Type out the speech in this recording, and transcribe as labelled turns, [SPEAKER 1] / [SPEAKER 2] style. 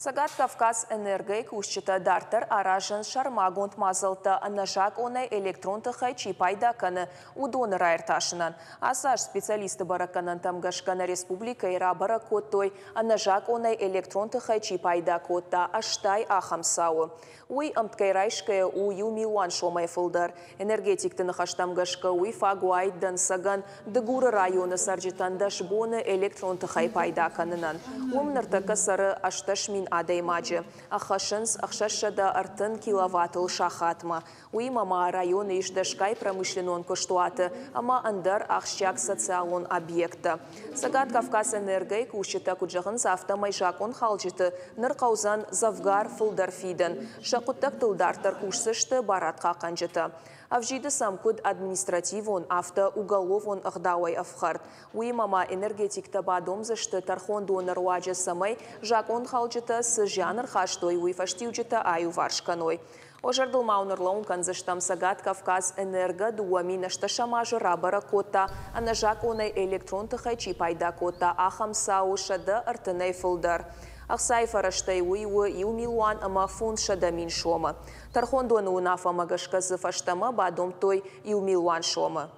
[SPEAKER 1] Цӕгат Кавказ Энерго-йы кусджытӕ дарддӕр аразынц сӕрмагонд мадзӕлттӕ ӕнӕзакъонӕй электрон тыхӕй чи пайда кӕны, уыдоны раиртасынӕн. Ацы аз специалистты бӕрӕггӕнӕнтӕм гӕсгӕ нӕ республикӕйы рабӕрӕг кодтой, ӕнӕзакъонӕй электрон тыхӕй чи пайда кодта, 80 ахӕм цауы. Уый ӕмткӕй райсгӕйӕ у иу милуан сомӕй фылдӕр. Энергетикты ныхӕстӕм гӕсгӕ уый фаг уаид дӕнцӕгӕн Дыгуры районы цӕрджытӕн 10 боны электрон тыхӕй пайда кӕнынӕн. Уым ныртӕккӕ цӕры 18 000 адӕймаджы. Ӕххӕссынц 630 киловаттыл сахатмӕ. Уыимӕ ма районы ис дӕсгай промышленнон куыстуаты ӕмӕ ӕндӕр ахсджиаг социалон объекттӕ. Цӕгат Кавказэнерго-йы кусджытӕ куыд зӕгъынц, афтӕмӕй закъонхалджыты ныр хъӕудзӕн дзӕвгар фылдӕр фидын. Сӕ хъуыддӕгтыл дарддӕр кусдзысты барадхъахъхъӕнджытӕ. Ӕвзиды сӕм куыд административон, афтӕ уголовон ӕгъдауӕй ӕфхӕрд. Уыимӕ ма энергетиктӕ бадомдзысты тӕрхондоны руаджы, цӕмӕй закъонхалджытӕ цы зиан ӕрхастой, уый фӕстиуджытӕ аиуварс кӕной. Уӕ зӕрдыл ма уын ӕрлӕууын кӕндзыстӕм, Цӕгат Кавказ Энерго 2018 азы рабӕрӕг кодта, ӕнӕзакъонӕй электрон тыхӕй чи пайда кодта, ахӕм цауы 130-ӕй фылдӕр. Ӕхцайы фӕрӕзтӕй уый у иу милуан ӕмӕ 500 000 сомы. Тӕрхондоны уынаффӕмӕ гӕсгӕ дзы фӕстӕмӕ бадомдтой иу милуан сомы.